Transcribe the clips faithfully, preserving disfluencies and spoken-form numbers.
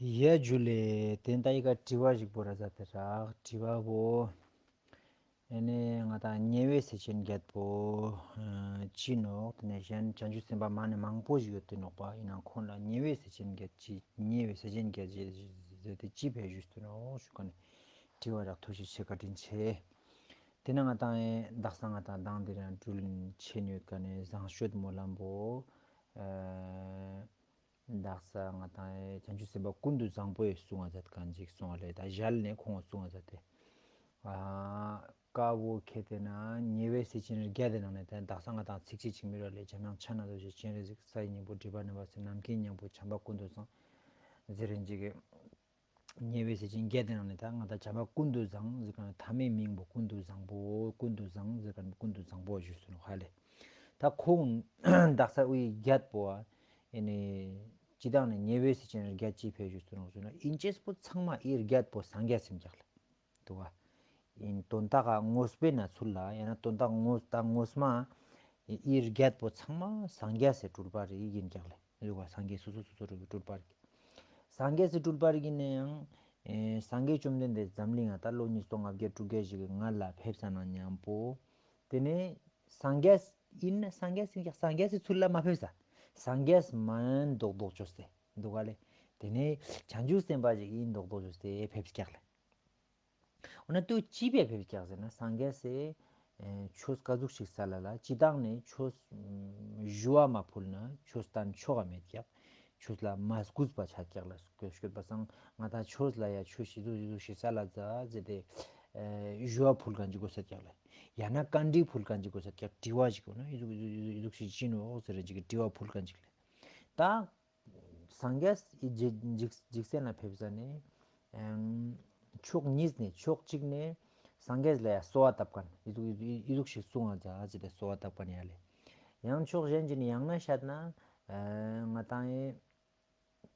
ཡ་ཇུ་ལེ། ཏེ་ནེ་ད་འི་ཀ་དྲི་བ་ཞིག་པོ་ར་ཛད་དེ་རག། དྲི་བ་བོ་ཨེ་ནེ་ང་དང་ཉེ་བའི་སྲས་ཆེན་བརྒྱད་པོ་ཨ་ཅི་ནོག། ཏེ་ནེ་གཞན་བྱང་ཆུབ་སེམས་དཔའ་མ་ནེ་མང་པོ་ཞིག་ཡོད་དེ་ནོག་པ། ཨིན་ནའང་ཁོང་ལ་ཉེ་བའི་སྲས་ཆེན་བརྒྱད་ཅི་ཉེ་བའི་སྲས་ཆེན་བརྒྱད་ཅི་ཟེར་ཏེ་ཅི་ཕིའ་ཞུས་ཏེ་ནོག་ཞུ་ཁན་ནི་དྲི་བ་རག། ཐུགས་རྗེ་ཆེ་བཀའ་དྲིན་ཆེ། ཏེ་ནེ་ང་དང་ཨེ་དག་ས་ང་དང་དང་དེ་རིང་དྲུལ་ཆེན་ཡོད་ཁན་ནི་བཟང་སྤྱོད་སྨོན་ལམ་བོ་ཨ་དག་ས་ང་དང་ཨེ་བྱང་ཆུབ་སེམས་དཔའ་ཀུན་ཏུ་བཟང་པོའི་གསུང་ང་ཛད་ཁན་ཅིག་གསུང་ང་ལེ། ད་ཞལ་ནེ་ཁོང་གསུང་ང་ཛད་དེ། ཨ་ཀ་བོ་ཁེ་ཏེ་ན་ཉེ་བའི་སྲས་ཆེན་བརྒྱད་དེ་ནང་ནེ་ད་དག་ས་ང་དང་ཚིགས་བཅད་ཅིག་མི་རོ་ལེ། འཇམ་དབྱངས་ཕྱག་ན་རྡོ་རྗེ་སྤྱན་རས་གཟིགས། ས་ཡི་སྙིང་པོ་སྒྲིབ་པ་མེད་པ་སེལ། ནམ་མཁའི་སྙིང་པོ་བྱམས་པ་ཀུན་ཏུ་བཟང་། ཟེར་རིན་ཅིག་གི་ཉེ་བའི་སྲས་ཆེན་བརྒྱད་དེ་ནང་ནེ་ད་ང་དང་བྱམས་པ་ཀུན་ཏུ་བཟང་ཟེར་ཁན་ནི་ཐ་མའི་མིང་བོ་ཀུན་ཏུ་བཟང་པོ་ཀུན་ཏུ་བཟང་ཟེར་ཁན་ཀུན་ཏུ་བཟང་པོ་ཞུས་སོ་ནོག་ཧ་ལེ། ད་ཁོང་དག་ས་འི་བརྒྱད་པོ་ཨ་ཨེ་ནེ་ཅི་དང་ནེ་ཉེ་བའི་སྲས་ཆེན་བརྒྱད་ཅི་ཕིའ་ཞུས་སོ་ནོག་ཟེར་ན་ཨིན་ཅེས་པོ་ཚང་མ་འི་བརྒྱད་པོ་སངས་རྒྱས་ཨིན་ཀྱག་ལེ། དུག་ག། ཨིན་དོན་དག་ག་དངོས་པོའི་ནང་ཚུལ་ལ་ཡང་ན་དོན་དག་དངོས་ད་དངོས་མ་འི་བརྒྱད་པོ་ཚང་མ་སངས་རྒྱས་སི་སྤྲུལ་པ་རིགས་ཨིན་ཀྱག་ལེ། དུག་ག། སངས་རྒྱས་སོ་སོ་སོ་སོ་རིགས་སྤྲུལ་པ་རིགས། སངས་རྒྱས་སི་སྤྲུལ་པ་རིགས་ཨིན་ནའང་ཨེ་སངས་རྒྱས་བཅོམ་ལྡན་འདས་འཛམ་གླིང་ང་ད་ལོ་ཉིས་སྟོང་ལྔ་བརྒྱ་དྲུག་བརྒྱ་ཞིག་གི་སྔ་ལ་ཕེབས་ས་ན་ཉམ་པོ་ཏེ་ནེ་སངས་རྒྱས་ཨིན་ན་སངས་རྒྱས་ཨིན་ཀྱག་སངས་རྒྱས་སི་ཚུལ་ལ་མ་ཕེབས་ས། སངས་རྒྱས་མན་མདོག་མདོག་ཅོས་ཏེ་དུག་ག་ལེ། ཏེ་ནེ་བྱང་ཆུབ་སེམས་དཔའ་ཞིག་ཨིན་མདོག་མདོག་ཅོས་ཏེ་ཕེབས་ཀྱག་ལེ། འོ་ན་ཏེ་ཅི་ཕིའ་ཕེབས་ཀྱག་ཟེར་ན་སངས་རྒྱས་སི་ཨེ་ཆོས་ཀ་ཟུག་ཞིག་སལ་ལ་ལ་ཅི་དང་ནེ་ཆོས་ཨམ་ཞུ་བ་མ་ཕུལ་ན་ཆོས་བསྟན་ཆོག་ག་མེད་ཀྱག། ཆོས་ལ་མ་གུས་པ་ཆ་ཀྱག་ལེ། སྐྱོད་སྐྱོད་པ་སང་ང་དང་ཆོས་ལ་ཡ་ཆོས་ཤིག་ཟུག་ཤིག་ཟུག་ཤིག་སལ་ལ་ཛད་ཟེར་ཏེ་ཨེ་ཞུ་བ་ཕུལ་ཁན་ཅིག་གོས་ཀྱག་ལེ། ཡང་ན་བཀའ་འདྲི་ཕུལ་ཁན་ཅིག་གོས་ཀྱག། དྲི་བ་ཞིག་གོས་ན་འི་ཟུག་འི་ཟུག་འི་ཟུག་ཤིག་ཅི་ནོག་ཟེར་རིན་ཅིག་གི་དྲི་བ་ཕུལ་ཁན་ཅིག་ལེ། ད་སངས་རྒྱས་སི་འཇིག་འཇིག་འཇིག་རྟེན་ལ་ཕེབས་ས་ནེ་ཨེམ་ཕྱོགས་གཉིས་ནེ་ཕྱོགས་གཅིག་ནེ་སངས་རྒྱས་ལ་ཡ་གསོལ་བ་བཏབ་ཁན་འི་ཟུག་འི་ཟུག་འི་ཟུག་ཤིག་གསུང་ང་ཛད་ཟེར་ཏེ་གསོལ་བ་བཏབ་ཁན་ཡ་ལེ། ཡང་ཕྱོགས་གཞན་ཅིག་ནེ་ཡང་ན་ཤད་ན་ཨེ་ང་དང་ཨེ་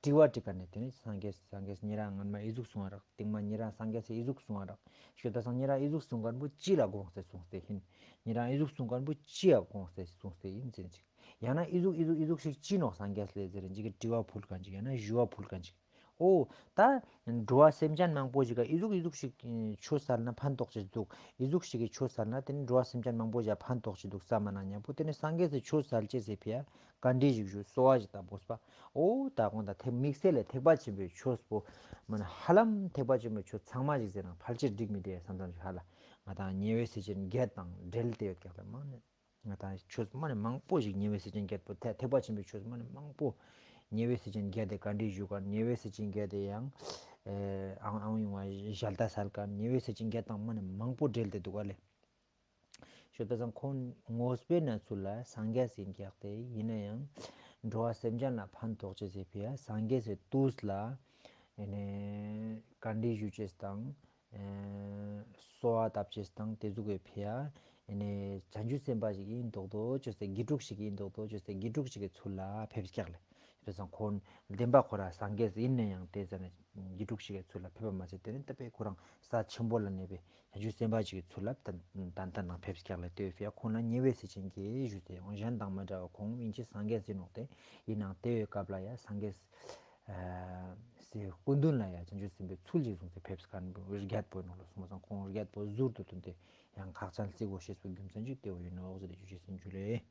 དྲི་བ་དྲི་ཁན་ནི་ཏེ་ནེ་སངས་རྒྱས་སངས་རྒྱས་ཉེ་རང་སྔན་མ་འི་ཟུག་གསུང་ང་རག། སྟིང་མ་ཉེ་རང་སངས་རྒྱས་སི་འི་ཟུག་གསུང་ང་རག། ཞུ་ད་སང་ཉེ་རང་འི་ཟུག་གསུང་ཁན་བོ་ཅི་ལ་དགོངས་ཏེ་གསུངས་ཏེ་ཨིན། ཉེ་རང་འི་ཟུག་གསུང་ཁན་བོ་ཅི་ལ་དགོངས་ཏེ་གསུངས་ཏེ་ཨིན་ཟེར་ཅིག། ཡང་ན་འི་ཟུག་འི་ཟུག་འི་ཟུག་ཤིག་ཅི་ནོག་སངས་རྒྱས་ལེ་ཟེར་རིན་ཅིག་གི་དྲི་བ་ཕུལ་ཁན་ཅིག་ཡང་ན་ཞུ་བ་ཕུལ་ཁན་ཅིག། འོ་ད་འགྲོ་བ་སེམས་ཅན་མང་པོ་ཞིག་ག་འི་ཟུག་འི་ཟུག་ཤིག་ཆོས་སལ་ན་ཕན་ཐོགས་ཅེས་དུག། འི་ཟུག་ཤིག་གི་ཆོས་སལ་ན་ཏེ་ནེ་འགྲོ་བ་སེམས་ཅན་མང་པོ་ཞིག་ཕན་ཐོགས་ཅེས་དུག་སམ་ན་ཉམ་པོ་ཏེ་ནེ་སངས་རྒྱས་སི་ཆོས་སལ་ཅེས་སི་ཕིའ་བཀའ་འདྲི་ཞིག་ཞུ་གསོལ་བ་ཞིག་བཏབ་གོས་པ། འོ་ད་ཁོང་ད་ཐེག་དམིགས་བསལ་ལ་ཐེག་པ་ཆེན་པོའི་ཆོས་པོ་མ་ནེ་ཧ་ལམ་ཐེག་པ་ཆེན་པོའི་ཆོས་ཚང་མ་ཞིག་ཟེར་ན་ཕལ་ཆེར་འགྲིག་མི་འདུག་ཡ་བསམ་བསམ་ཞིག་ཧ་ལ། ང་དང་ཉེ་བའི་སྲས་ཆེན་བརྒྱད་དང་འབྲེལ་ཏེ་ཡོད་ཀྱག་ལེ། མ་ནེ་ང་དང་ཆོས་མ་ནེ་མང་པོ་ཞིག་ཉེ་བའི་སྲས་ཆེན་བརྒྱད་པོ་ཐེག་ཐེག་པ་ཆེན་པོའི་ཆོས་མ་ནེ་མང་པོ་ཉེ་བའི་སྲས་ཆེན་བརྒྱད་དེ་བཀའ་འདྲི་ཞུ་ཁན། ཉེ་བའི་སྲས་ཆེན་བརྒྱད་དེ་ཡང་ཨེ་ཨང་ཨང་ཡོང་བ་ཞལ་ཏ་སལ་ཁན། ཉེ་བའི་སྲས་ཆེན་བརྒྱད་དང་མ་ནེ་མང་པོ་འབྲེལ་ཏེ་དུག་ག་ལེ། ཞུ་ད་སང་ཁོང་དངོས་པོའི་ནང་ཚུལ་ལ་སངས་རྒྱས་ཨིན་ཀྱག་སྟེ་ཨིན་ནའང་འགྲོ་བ་སེམས་ཅན་ལ་ཕན་ཐོགས་ཅེས་སི་ཕིའ་སངས་རྒྱས་སི་དུས་ལ་ཨེ་ནེ་བཀའ་འདྲི་ཞུ་ཅེས་དང་ཨེ་གསོལ་བ་བཏབ་ཅེས་དང་ཏེ་ཟུག་གི་ཕིའ་ཨེ་ནེ་བྱང་ཆུབ་སེམས་དཔའ་ཞིག་ཨིན་མདོག་མདོག་ཅོས་ཏེ་དགེ་ཕྲུག་ཞིག་ཨིན་མདོག་མདོག་ཅོས་ཏེ་དགེ་ཕྲུག་ཞིག་གི་ཚུལ་ལ་ཕེབས་ཀྱག་ལེ། ཞུ་ད་སང་ཁོང་བདེན་པ་ཁོ་རང་སངས་རྒྱས་ཨིན་ནའང་ཏེ་ཟ་ནེ་དགེ་ཕྲུག་ཞིག་གི་ཚུལ་ལ་ཕེབས་པ་མ་ཟད་ཏེ་ནེ་ད་པེ་ཁོ་རང་ས་ཆེན་པོ་ལ་གནས་པའི་བྱང་ཆུབ་སེམས་དཔའ་ཞིག་གི་ཚུལ་ལ་ཏན་ཏན་ཏན་ཏན་ནང་ཕེབས་ཀྱག་ལེ། ཏེ་ཕིའ་ཁོང་ལ་ཉེ་བའི་སྲས་ཆེན་གྱི་ཞུས་ཏེ་ཡོང་། གཞན་དང་མ་འདྲ་བ་ཁོང་ཨིན་ཅི་སངས་རྒྱས་ཨིན་ནོག་སྟེ། ཨིན་ནའང་ཏེ་བོའི་སྐབས་ལ་ཡ་སངས་རྒྱས་སི་སྐུ་མདུན་ལ་ཡ་བྱང་ཆུབ་སེམས་དཔའི་ཚུལ་ཞིག་བཟུང་སྟེ་ཕེབས་ཁན་བོ་བརྒྱད་པོ་ཨིན་ནོག་ལོ། སོང་པ་སང་ཁོང་བརྒྱད་པོ་ཟུར་དུ་ཐོན་ཏེ་ཡང་ཁག་ཅན་རྩི་དགོས་ཤེས་པོ་རྒྱུ་མཚན་ཅིག་ཏེ་བོ་ཨིན་ནོག་ཟེར་ཏེ་ཞུ་ཅེས་ཨིན། ཇུ་ལེ།